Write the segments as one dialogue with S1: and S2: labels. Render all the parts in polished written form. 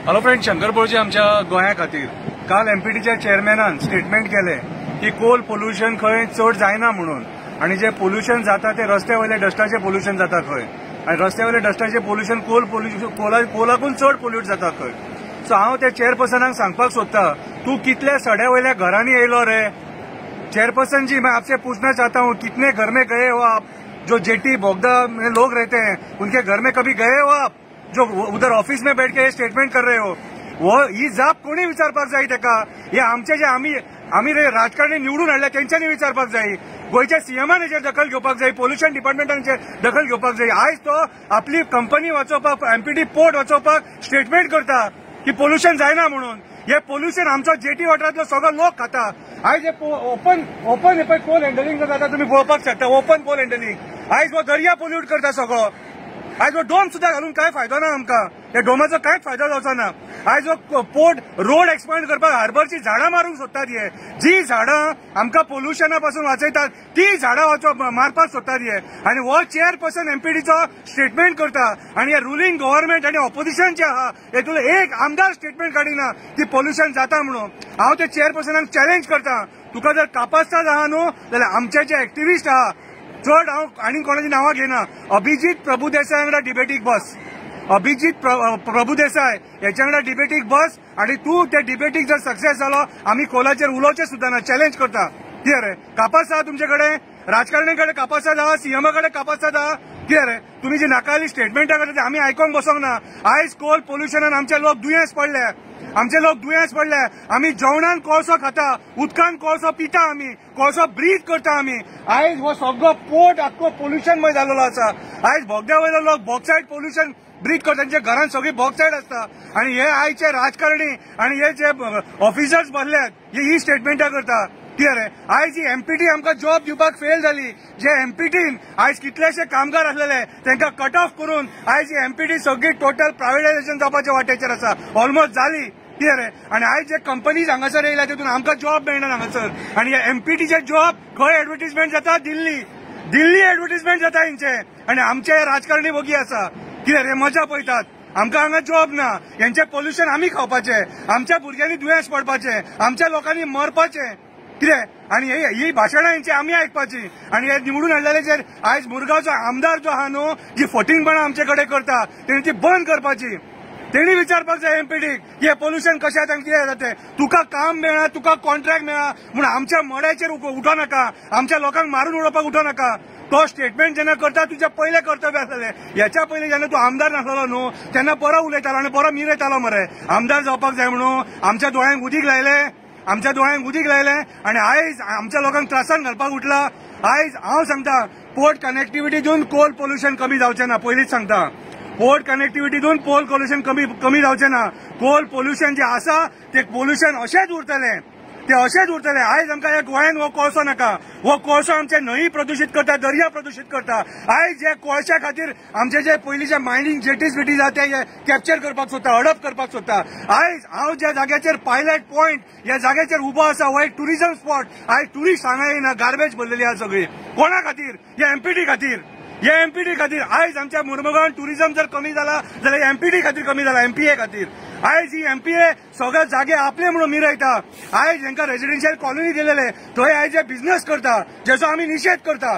S1: Hello friend, Shankar Polji आमच्या गोंया खातीर काल एमपीटीच्या चेअरमॅनान स्टेटमेंट केले की कोल पोल्युशन खंय चड जायना म्हणून, आणि जे पोल्युशन जाता ते रस्त्या वयले डस्टाचे पोल्युशन जाता खंय, आणि रस्त्या वयले डस्टाचे पोल्युशन कोल पोल्युशन कोलाकून चड पोल्यूट जाता खंय. सो हांव त्या चेअरपर्सनाक सांगपाक सोदता, तूं कितल्या सड्या वयल्या घरांनी येयलो रे? चेयरपर्सन जी, मैं आपसे पूछना चाहता हूँ, कितने घर में गए हो आप? जो जेटी बोगदा में लोग रहते हैं उनके घर में कभी गए हो आप? जो उधर ऑफिस में बैठ के स्टेटमेंट कर रहे हो, वो ही जाप कोणी विचारपाक जाय तेका? हे आमचे जे आमी आमी राजकारणी निवडून हाडले तेंच्यांनी विचारपाक जाय, गोंयच्या सीएमान हेचेर दखल घेवपाक जाय, पोल्युशन डिपार्टमेंटाचेर दखल घेवपाक जाय. आयज तो आपली कंपनी वाचोवपाक, एमपीटी पोर्ट वाचोवपाक स्टेटमेंट करता की पोल्युशन जायना म्हणून. हे पोल्युशन आमचो जेटी वाठारांतलो सगळो लोक खाता. आयज हे ओपन ओपन हे कोल हँडलिंग जाता, तुमी पळोवपाक शकता, ओपन कोल हँडलिंग. आयज हो दर्या पोल्यूट करता सगळो. आयज हो डोम सुद्दां घालून कांय फायदो ना आमकां, ह्या डोमाचो कांयच फायदो जावचो ना. आयज हो पोर्ट रोड एक्सपांड करपाक हार्बरची झाडां मारूंक सोदतात. हे जी झाडां आमकां पोल्युशना पासून वाचयतात ती झाडां मारपाक सोदतात हे. आनी हो चेअरपर्सन एमपीडीचो स्टेटमेंट करता, आनी हे रुलिंग गव्हर्मेंट आनी ऑपोजिशन जे आहा हेतून एक आमदार स्टेटमेंट काडिना की पोल्युशन जाता म्हणून. हांव त्या चेअरपर्सनाक चॅलेंज करता, तुका जर कापास्ताद आहा न्हू जाल्यार आमचे जे एक्टिविस्ट आहा, चड हांव आनी कोणाची नांवां घेना, अभिजीत प्रभुदेसाय वांगडा डिबेटीक बस, अभिजीत प्रभुदेसाय हेच्या वांगडा डिबेटीक बस, आनी तूं त्या डिबेटीक जर सक्सेस जालो आमी कोलाचेर उलोवचें सुद्दां ना, चॅलेंज करता. कितें रे कापास आहा तुमचे कडेन? राजकारणी कडेन कापासाद आहा, सीएमा कडेन कापासाद आहा? कितें रे तुमी जी नाकायली स्टेटमेंटां करता ते आमी आयकोंक बसोंक ना. आयज कोल पोल्युशनान आमचे लोक दुयेंस पडले, आमचे लोक दुयेंस पडले. आमी जेवणान कोळसो खाता, उदकान कोळसो पिता, आमी कोळसो ब्रीथ करता आमी. आयज हो सगळो पोर्ट आख्खो पोल्युशनमय जाल्लो आसा. आयज बोगद्या वयलो लोक बॉक्सायड पोल्युशन ब्रीथ करता, तांच्या घरान सगळी बॉक्सायड आसता. आनी हे आयचे राजकारणी आनी हे जे ऑफिसर्स बसल्यात हे ही स्टेटमेंटां करता. कितें रे आयज ही एमपीटी आमकां जॉब दिवपाक फेल जाली. जे एमपीटीन आयज कितलेशे कामगार आसलेले तांकां कट ऑफ करून आयज ही एमपीटी सगळी टोटल प्रायवेटायझेशन जावपाच्या वाटेचेर आसा, ऑलमोस्ट जाली. कितें रे आनी आयज जे कंपनीज हांगासर येयल्या तितून आमकां जॉब मेळना हांगासर. आनी हे एमपीटीचे जॉब खंय एडवर्टीजमेंट जाता? दिल्ली, दिल्ली एडवर्टीजमेंट जाता हेंचे. आनी आमचे राजकारणी वगी आसा. कितें रे मजा पळयतात, आमकां हांगा जॉब ना, हेंचें पोल्युशन आमी खावपाचें, आमच्या भुरग्यांनी दुयेंस पडपाचें, आमच्या लोकांनी मरपाचें. कितें आनी ही भाशणां हेंची आमी आयकपाची. आनी हे निवडून हाडलेले जे आयज मुरगांवचो आमदार जो आहा न्हू, जी फटींगपणां आमचे कडेन करता तेणी ती बंद करपाची. तेणी विचारपाक जाय एमपीडीक की हे पोल्युशन कशें जाता कितें जाता तें. तुका काम मेळ्ळा, तुका कॉन्ट्रॅक्ट मेळ्ळा म्हूण आमच्या मड्याचेर उठो नाका, आमच्या लोकांक मारून उडोवपाक उठो नाका. तो स्टेटमेंट जेन्ना करता तुजें पयलें कर्तव्य आसलें. हेच्या पयलीं जेन्ना तूं आमदार नासलो न्हू तेन्ना बरो उलयतालो आनी बरो मिरयतालो मरे, आमदार जावपाक जाय म्हणून आमच्या दोळ्यांक उदीक लायलें, आमच्या दोळ्यांक उदीक लायलें आनी आयज आमच्या लोकांक त्रासान घालपाक उठला. आयज हांव सांगता, पोर्ट कनेक्टिविटी दिवन कोल पोल्युशन कमी जावचें ना. पयलींच सांगता, पोर्ट कनेक्टिविटी दिवन कोल पोल्युशन कमी जावचें ना. कोल पोल्युशन जें आसा तें पोल्युशन अशेंच उरतलें, ते अशेंच उरतलें. आयज आमकां ह्या गोंयांत हो कोळसो नाका, हो कोळसो आमचे न्हंय प्रदुशीत करता, दर्या प्रदुशीत करता. आयज जे कोळश्या खातीर आमचे जे पयलींचे मायनींग जेटीज बिटीज आहा ते कॅप्चर करपाक सोदता, हडप करपाक सोदता. आयज हांव ज्या जाग्याचेर पायलट पॉयंट ह्या जाग्याचेर उबो आसा हो एक टुरिजम स्पॉट. आयज टुरिस्ट हांगा येना, गार्बेज भरलेली आहा सगळी. कोणा खातीर? ह्या एमपीटी खातीर, ह्या एमपीटी खातीर. आयज आमच्या मुरमुगांवान टुरिजम जर कमी जाला जाल्यार एमपीटी खातीर कमी जाला, एमपीए खातीर. आयज ही एमपीए सगळे जागे आपले म्हणून मिरयता. आयज हांकां रेजिडेन्शियल कॉलनी दिलेले थंय आयज जे बिझनेस करता, जेचो आमी निशेध करता,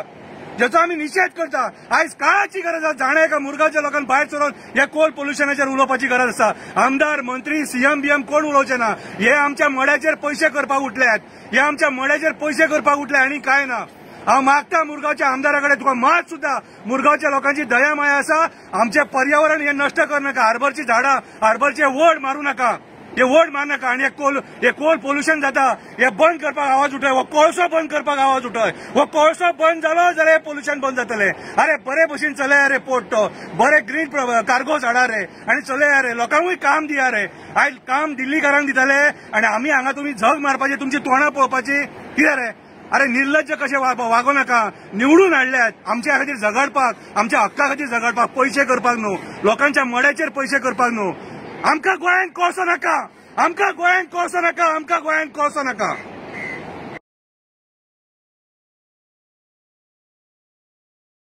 S1: जेचो आमी निशेध करता. आयज काळाची गरज आसा, जाणा एका मुरगांवच्या लोकांक भायर सरून हे कोल पोल्युशनाचेर उलोवपाची गरज आसा. आमदार, मंत्री, सीएम बीएम कोण उलोवचे ना. हे आमच्या मड्याचेर पयशे करपाक उठल्यात, हे आमच्या मड्याचेर पयशे करपाक उठले आनी कांय ना. हांव मागता मुरगांवच्या आमदारा कडेन, तुका मात सुद्दां मुरगांवच्या लोकांची दया माया आसा, आमचें पर्यावरण हें नश्ट करनाका, हार्बरची झाडां, हार्बरचे वड मारूं नाका, हे वड मार नाका. आनी हे कोल पोल्युशन जाता हे बंद करपाक आवाज उठय, हो कोळसो बंद करपाक आवाज उठय. हो कोळसो बंद जालो जाल्यार हे पोल्युशन बंद जातलें. अरे बरे भशेन चलया रे पोर्ट, तो बरे ग्रीन कार्गो झाडा रे आनी चलया रे, लोकांकूय काम दिया रे. आयज काम दिल्लीकारांक दितले आनी आमी हांगा तुमी झग मारपाची, तुमची तोंडां पळोवपाची. कितें रे अरे निर्लज्ज कशें वागो नाका. निवडून हाडल्यात आमच्या खातीर झगडपाक, आमच्या हक्का खातीर झगडपाक, पयशे करपाक न्हू, लोकांच्या मड्याचेर पयशे करपाक न्हू. आमकां गोंयांत कोळसो नाका, आमकां गोंयांत कोळसो नाका, आमकां गोंयांत कोळसो नाका.